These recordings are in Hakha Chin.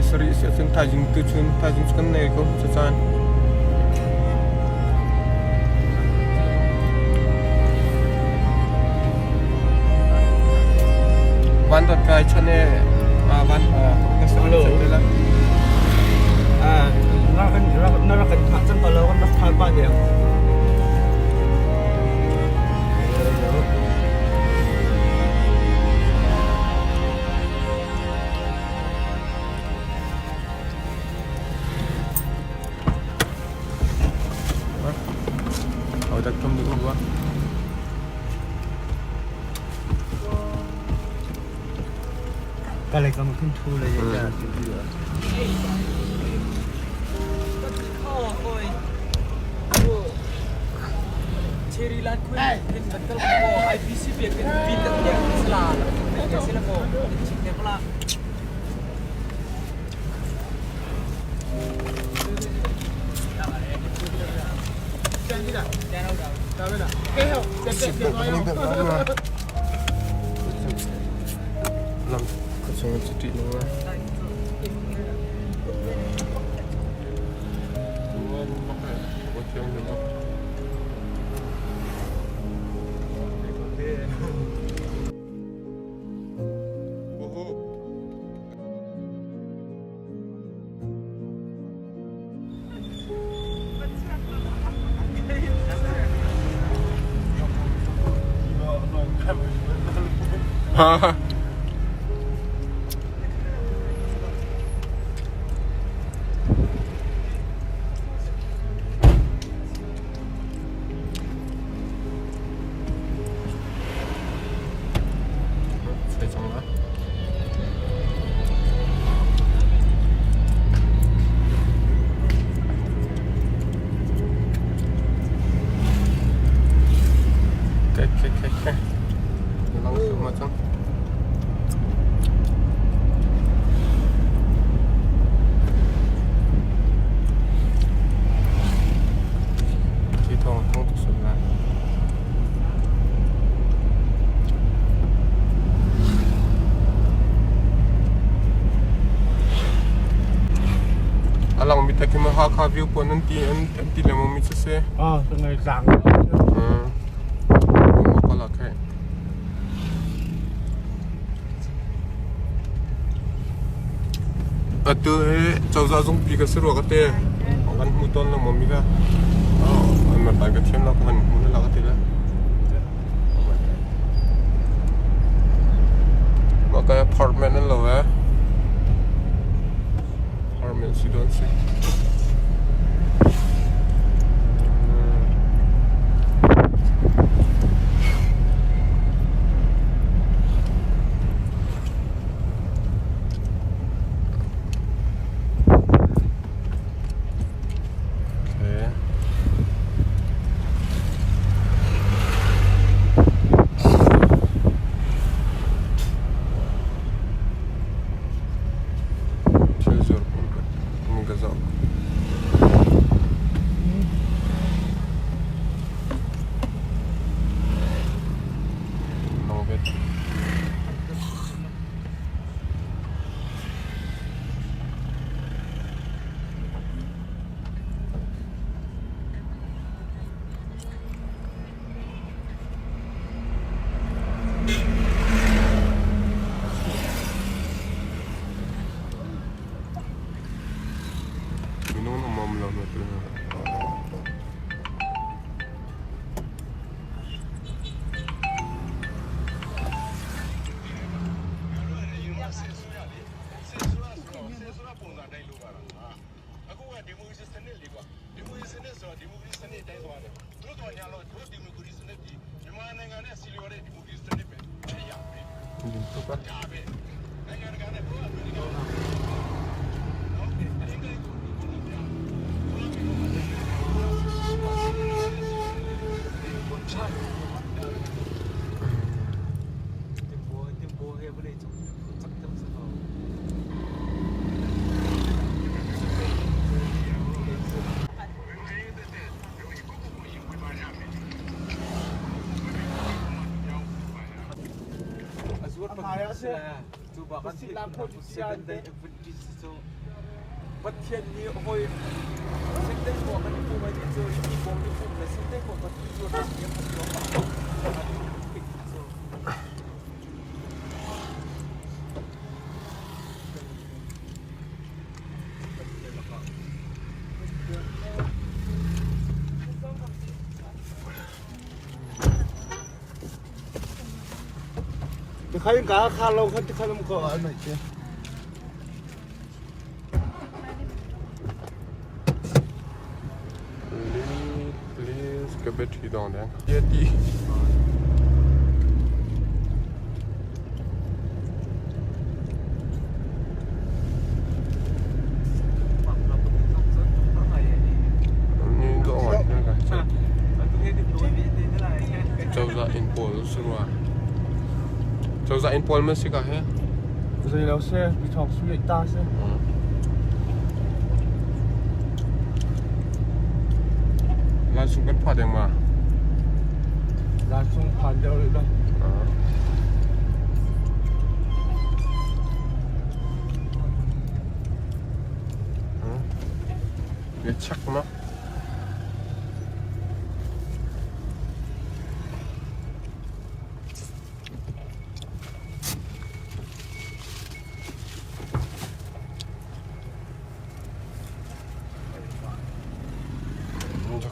Ni sarih si ahcun thaizing tuchun thaizing cu kan nei ko cucaan. Van dot kai chan e van ka sa Hello. la. Ah, na rak kan thah cang ko lo kan rak thah pa deng. Ho dak tum du wa. Ka le kam khin thu le ya ti ti. Lam ka chung cu ṭih nung lai. Ha A langmi te khi Hakha view pawn an ti an ti lengmang mi cu si. Ah, ngai tlang. Atu hi cozah zungpi ka si rua ka ti. Kan hmu tawn lo maw mi ka? An ma ka thiam lo ka van hmu la ka ti la. Mah ka apartment an lo eh. Apartment si don si. Okay. Thil zuar mun ka zoh. Long bit. Minung na mom lo na tu. Seventh Day Adventist cu Pathian nih hawi Seventh ko kan i pum ai ti cu i pum i pum le Seventh ko kan ti cu ram i kan tuah cu. Tikhan ka kha lo kha tikhan um ko an mai che. Please ka battery dong deng. Yeti. Cozah inn pawl si rua. Cozah inn pawl man si ka he? Zei lo se, mi thawng su ta se. Lan sung kan pha deng ma? Lan sung phan deuh rih lo. Ya check ma.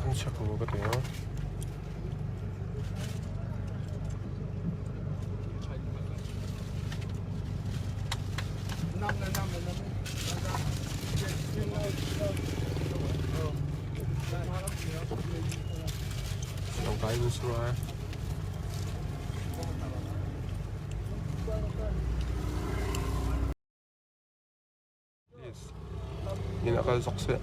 Kan check ko ka te. Lawngtlai in si rua. In a kal zok seh.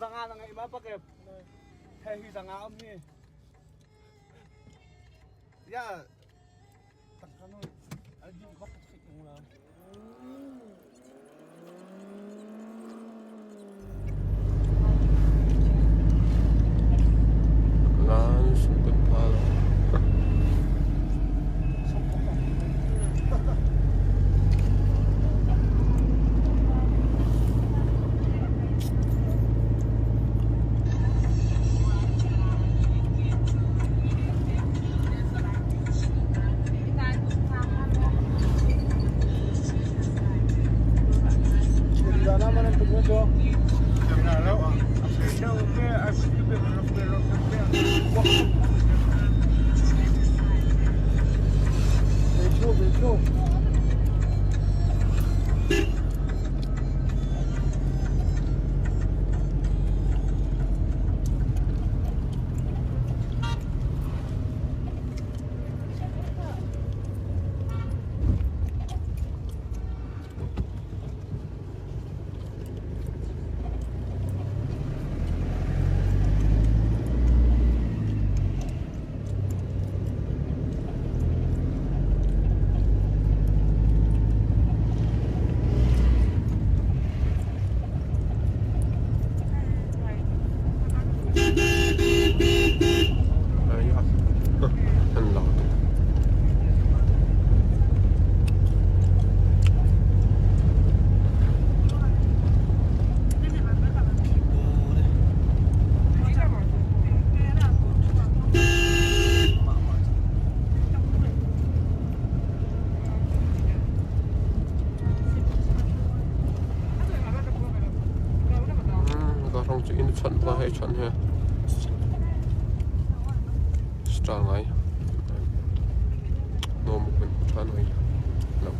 Zanga na ngai ma pakep. He hi zanga om hi. Ya. Tangkanu. Adi bak sik ngula. Lan sungkut pala. Ai chon he. Star ngai. Nom kan than hoi. Lam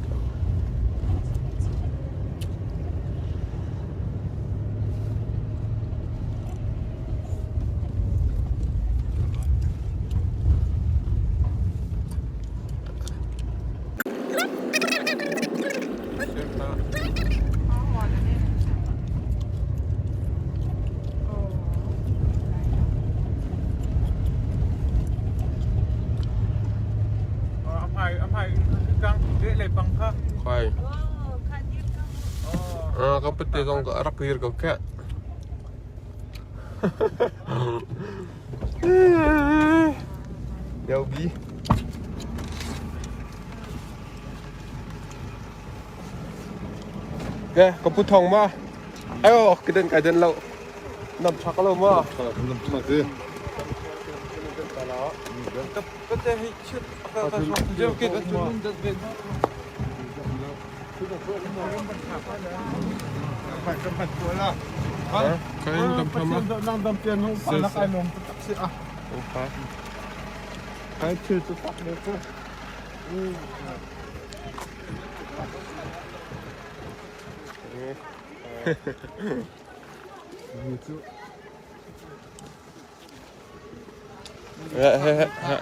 Khai. Ah, ka pete zong ka rak dir ko kha. Đeo bi. Ke, ka pu thong ma. Ayo, ka den kai den lo. Nam thak lo ma. Nam thak si.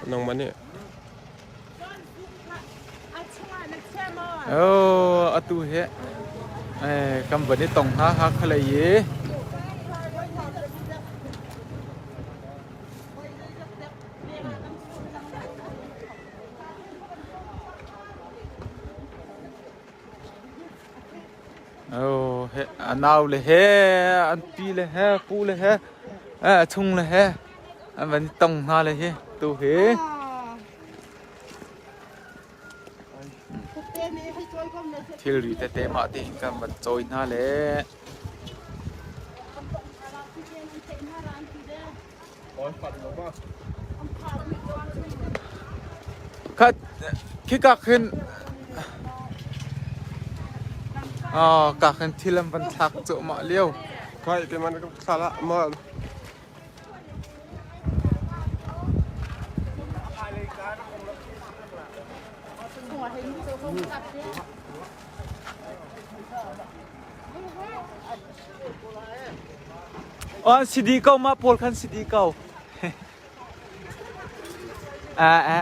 Nangmah nih. Oh, atu hi kan van i tong hna Hakha lei i Oh, he a nau le he an pi le he pu le he a chung le he an van i tong hna le hi tu hi. Thilri tete mah ti kan van cawi hna le. Khat khika khin ka khin thil an van thlak cuahmah lio. Khai te man ka sala ma. Oh, sidi ko ma pawl khan sidi ko. A a.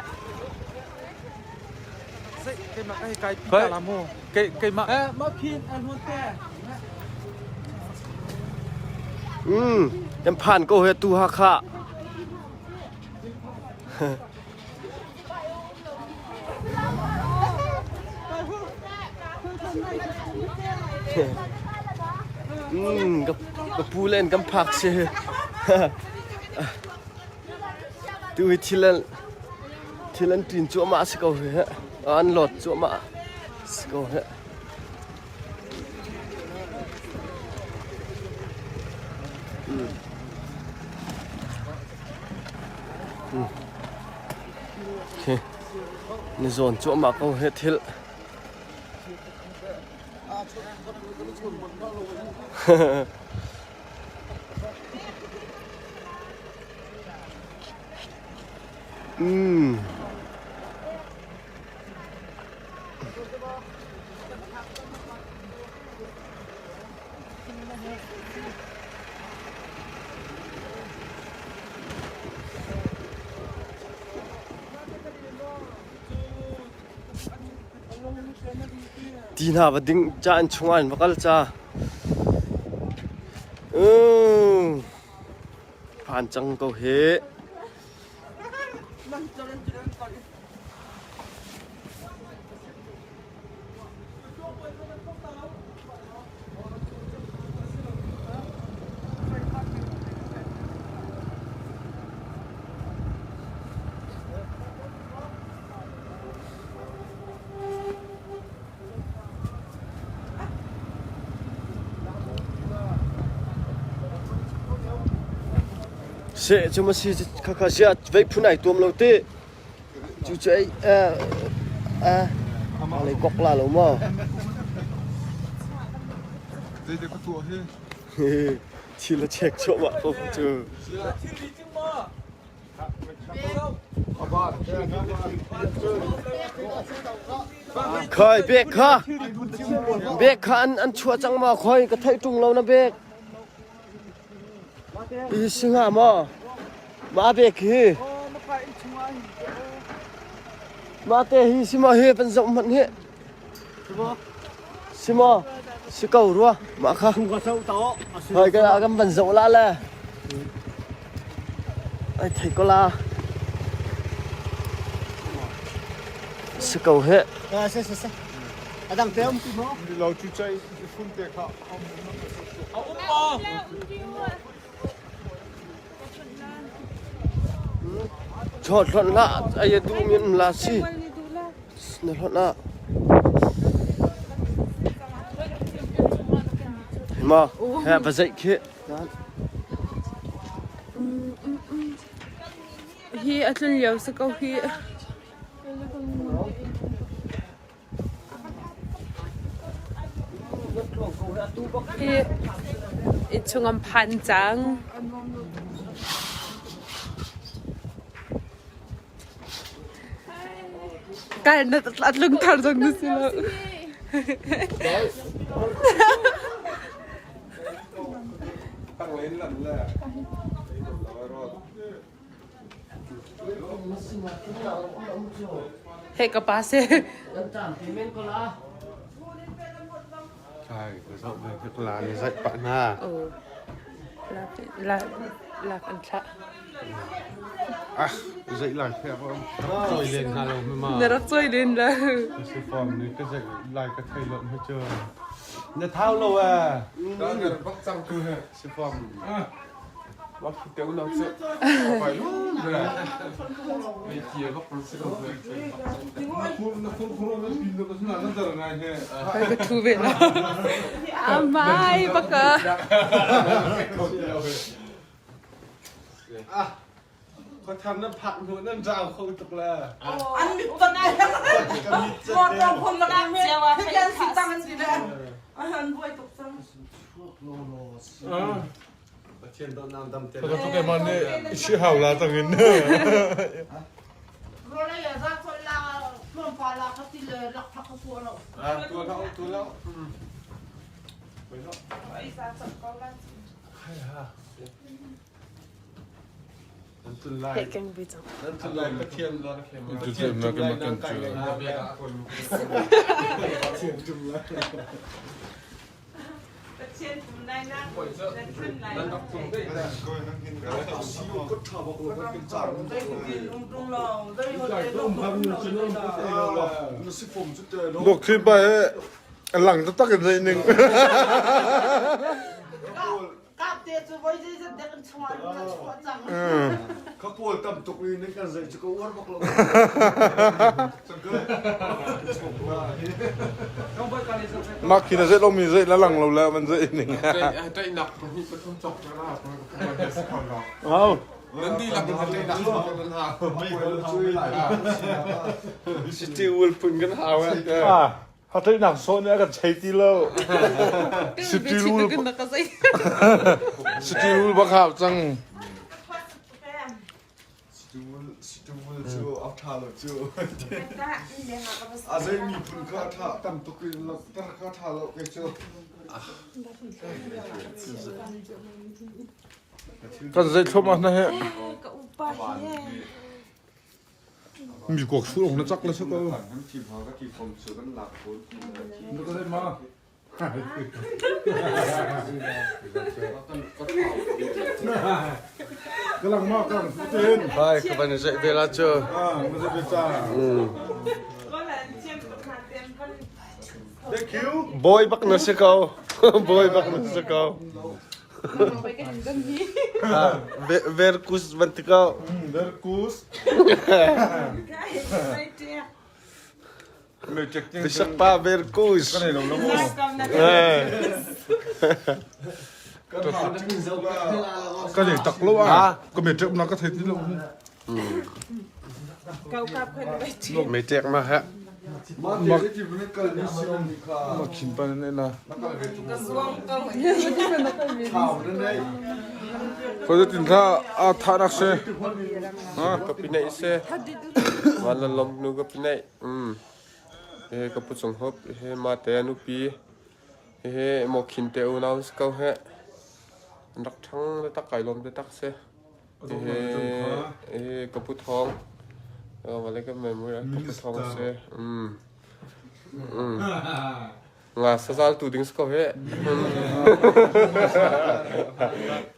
Keimah kai kai pi Koi ta la mu. Ke keimah. Eh, ma phin an hon te. Kan phan ko he tu Hakha. Ka pu len kan phak si. Tu hi thil an thil an ṭin cuahmah si ko hi. An lawt cuahmah si ko hi. Ni zawn cuahmah ko hi thil. Ti hna va ding ca an chungah in va kal ca. Phan cang ko hi. Seh cu ma si khakha sia vei phun ai tuam lo ti. Cu cu ei a lei kok la lo maw? Zei te ka tuah hi? Thil a check cuahmah ko cu. Khoi bek kha bek kha an an chuah cang ma khoi ka theih ṭung lo na bek hi si hnga maw mah bek hi mah te hi si maw hi van zoh hmanh hi Si maw? Si ko rua. Mah kha. Hoi ka kan van zoh la le. Ai thei ko la. Si ko he. Se se se. Adang te um ti mo. Lo chu chai phun te kha. A um maw? Chawt hlonh hlah. Ai du min la si. Na hlonh ah. Ma, he va zeih khi. Hi a tlun lio si ko hi. Hi innchung an phan cang. Kai na tlung thar zong na si lo. Hei ka pa si. Kai ka zoh ve ka la ni zaih pah hna. Oh. Lak lak an thlah. Ah, zeih lai phe ko. Choi len hna lo ma. Na rak choi len la. Si form ni ka zeih lai ka thei lo ma chu. Na thau lo à. Bak cang tu he si form. Bak te u lo chu. Pai lu. Mei tia bak si ko. Na khur khur na pin lo ka suna na dar ngai he. Ka thu ve la. Amai baka. Khuathar na phak hnu nan rau kho tuk le. An mit ton ai. Motor phun na kan Hian si tang an si le. An buai tuk cang. Pathian dawt nam dam te. Ka tu man ne isi hau la tangin. Ah, tu lo tu lo. Hei keng vi cang. Pathian na kan makan cu. Dok thi pa he lang taktak in zei ning. Kapte cu voi zeizat dek in chungah na chuah cang. Ka pawl tam tuk i nan kan zei cu ka uar bak lo. Mak khi na zeih lomi zeih la lang lo le man zeih ning. Teinak pahnih pathum cok na ra. Au. Nan dihlak in teinak nan ha. City ul pun kan hau eh. Ah, Hateinak sawh nih a kan chei ti lo. City rule City rule bak hau cang. City cu a ṭha lo cu. A zei miphun kha a ṭha tam tuk in tar kha ṭha lo kei cu. Kan zei thluahmah hna he. Ka upa hi. Mi kuak sul ong na cak le sa ko. Kalang ma kang putin. Bai ka van zai ve la chu. Ah, ma zai ve cha. Thank you. Boy bak na si ko. Boy bak na si ko. Verkus van ti ko. Verkus. Bisak pa Verkus. Kan ei lo lo mo. Kan ei tak lo ah. Ka me tek na ka thei ti lo. Me tek ma ha. Ma khin pa na la. Ko tin tha a tha nak se. Ha ka pinai se. Van la lom nu ka pinai. Um. He ka pu chung hop he ma te nu pi. He mo khin te u nau ko he. Rak thang le tak kai lom te tak se. He ka pu thong. Wale ka memory ka pu thong se. Um. Um. Nga sazal tu ding ko he.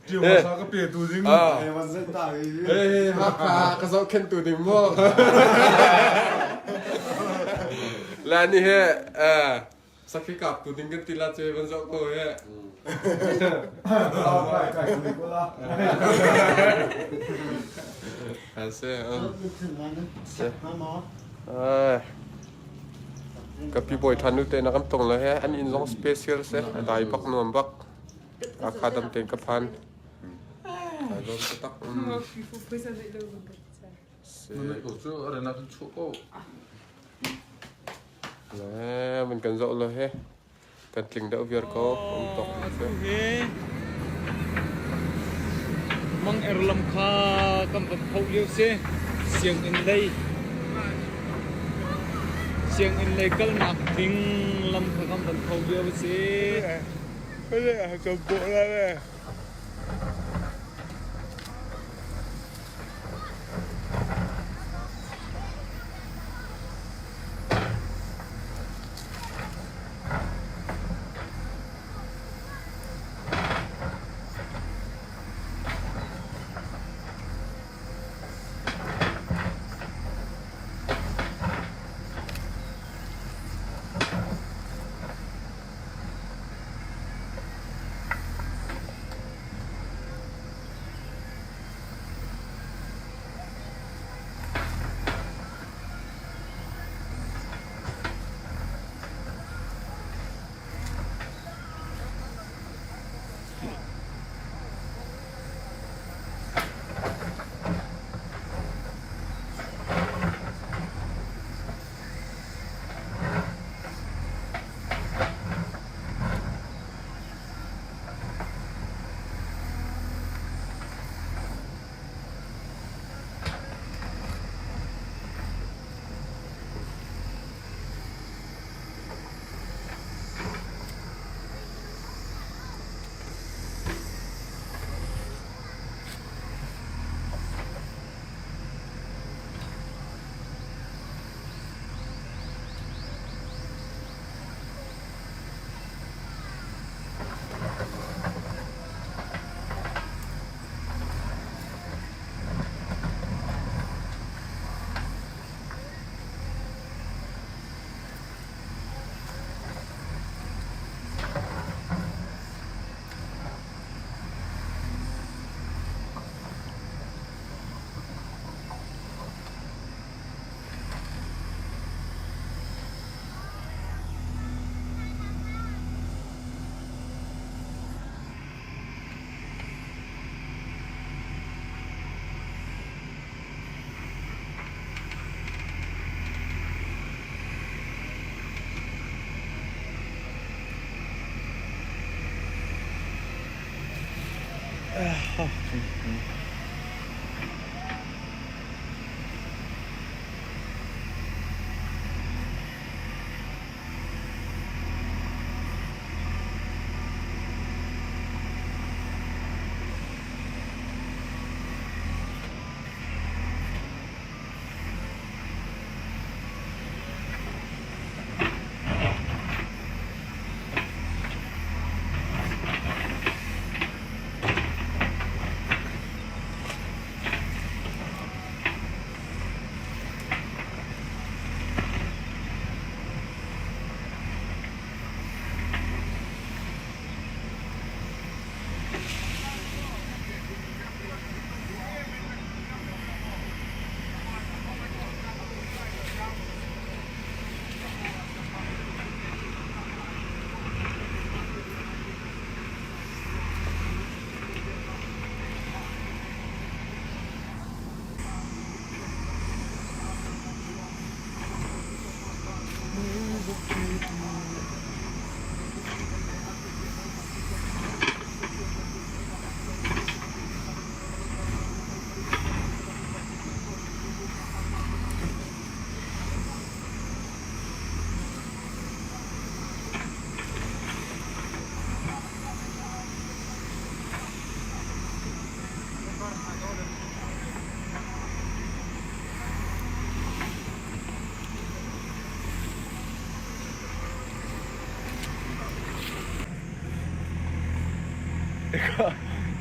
Tiu ma sa ka pe tu ding. Eh, ha ka ka zo khen tu ding mo. La ni he eh sakhi kap tu ding kan ti la che ban zo ko he. Ase. Eh. Ka pi bawi ṭhan nute na kan tong le he an inn zong special si a dai bak nuam bak a kha dam tein ka phan ai lawm taktak Le mun kan zoh le he kan tling deuh viar ko um tok Mang er lam kha kan van pho lio si sianginn lei sianginn lei kalnak ding lam kha kan van pho lio si.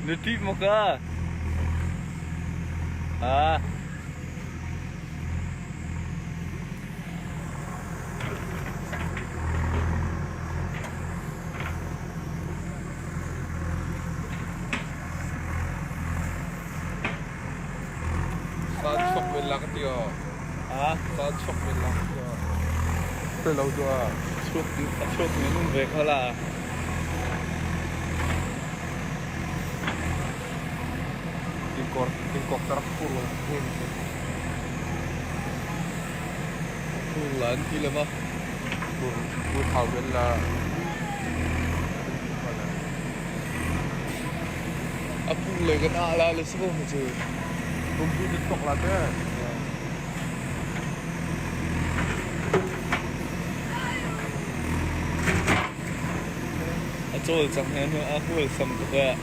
Na ṭih maw ka? Ah. Sa chok men la ka ti aw. Ah. Sa chok men la ka ti aw. Pe lo tu ah. Chuak a chuak men um ve kho la. Tingkor tingkok tarak pur lo. Pur la an ti le ma. Pur pur thau men la. A pur le kan ah la le si ko cu. Bumbu dit tok la te. A cawl cang he hnu a hul sam tuk eh.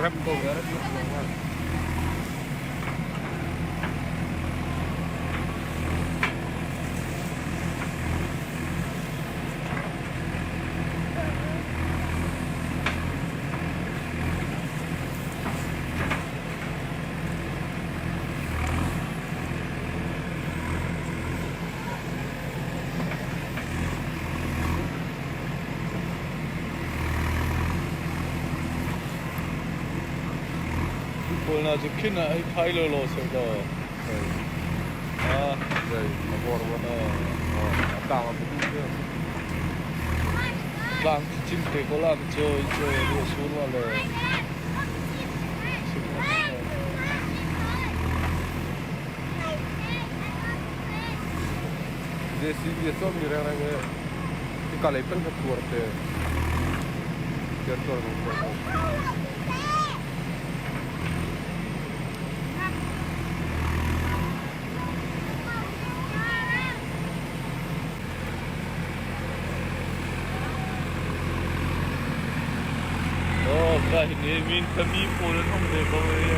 Rap ko rap ko. Pawl na cu khin ah hei phai law law seh law. Ah, Dai, a bor wa. A tang a bu tu. Tlang cim te ko la cho cho ru sur wa le. JCB a cawm mi rengreng i hika lei panh kha tuar te. Tian tuar ko tuar ko. Oh, ka hi ne min kami pawl an um ve ko e.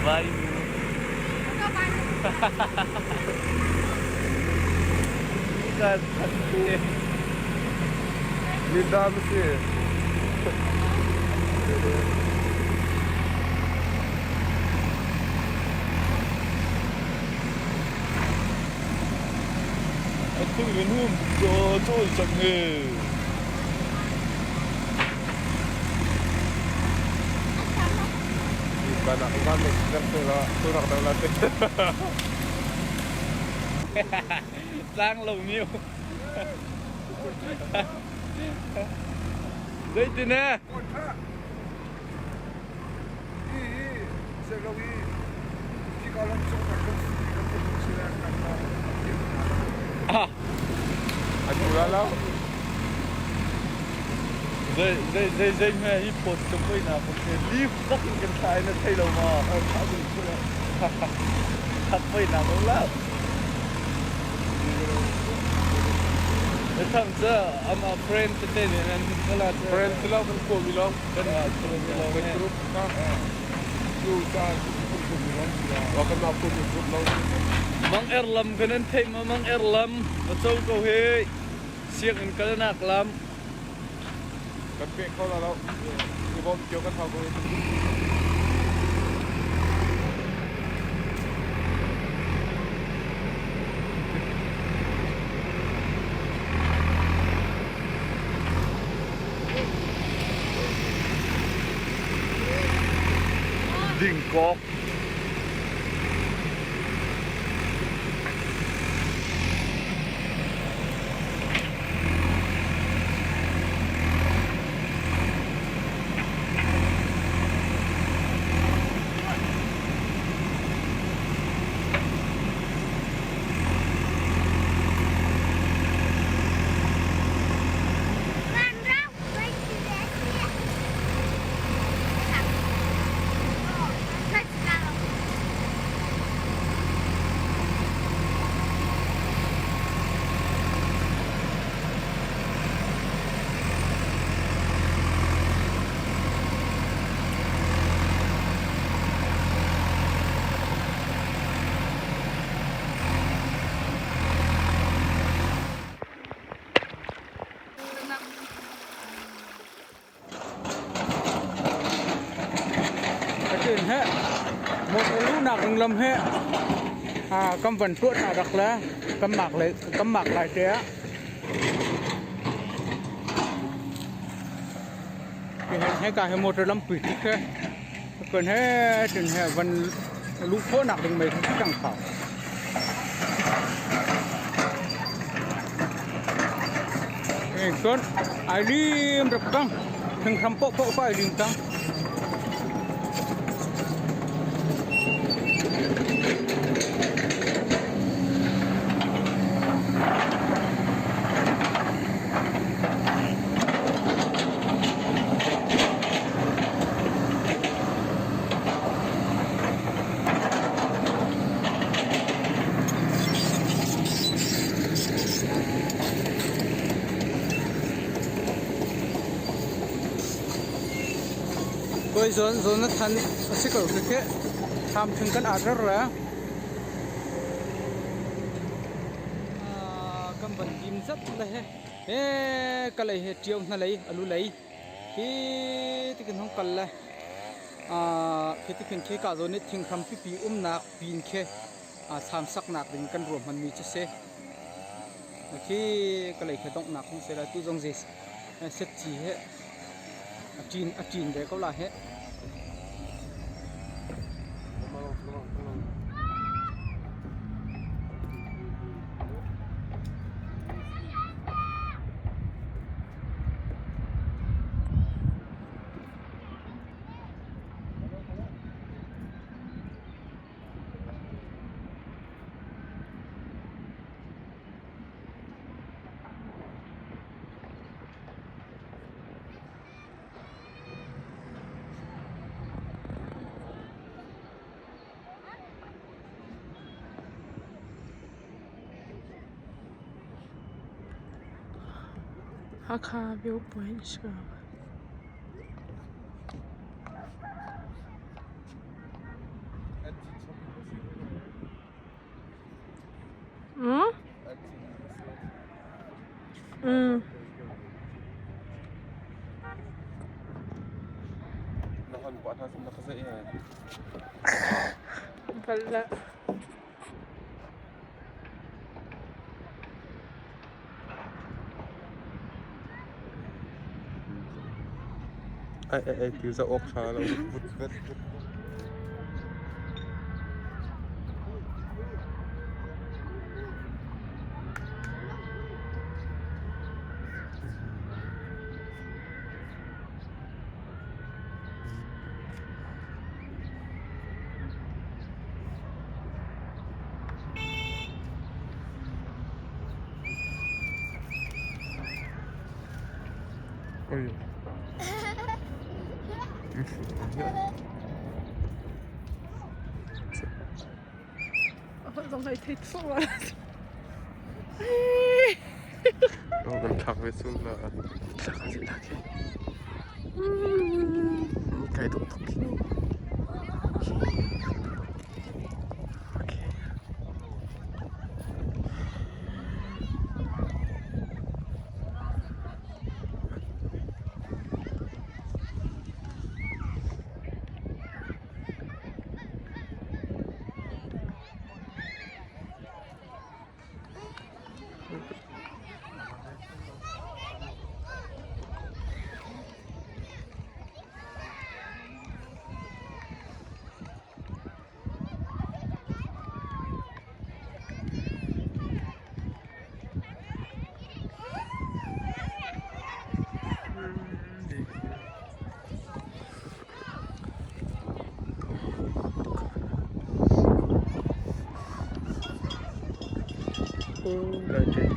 Vai nu. Ka khat te. Mi dam si. A thu in hum cho cho chak nge. Kan kan kan tu la tu rak dau la te. Tlang lo niu. Zeitin eh? An ula lo. Zei zei zei zei hme hi phot cu poi na ko the leaf bak in kan thlai na thei lo ma. Thak poi na ko la. Tham cha ama friend te te ne nan kala cha. Friend tu lo kan ko mi lo. Kan friend lo Kan group ka. Tu cha kan ko mi lo. Wa kan ma ko mi group lo. Mang er lam kan an thei ma mang er lam a cho ko he siang in kalnak lam. Kan pe ko la lo. Ni bom kyo kan thau ko. Dingkok. he motor luhnak ding lam he kan van tuah hna rak le kan mak le kan mak lai te ah. Hika hi motor lampi khi khi kan he cun he van luh khawhnak ding mei khi cang kho. Cun ai lim rak cang. Thinghram paohpaoh kha ai lim cang. Koi zawn zawn na than a si ko khi khi. Tham thing kan atar le. Kan van dim zat le he. He ka lei he ṭio hna lei alu lei. Hi tikin hong kal le. Khi tikin khi ka zawn i thinghram pipi umnak pin khi thlam saknak ding kan ruahmanmi cu si. Khi ka lei khi donghnak hong si lai tu zong zei set ci he a ṭin ve ko la he. Hakha viewpoint si ko. Ai ai ai ti za awk tha lo vut vet vut. Oi. Zong hai thei thlu. Kan thlak ve chung la. Thlak an lak hi. Kai tuk tuk. Okay.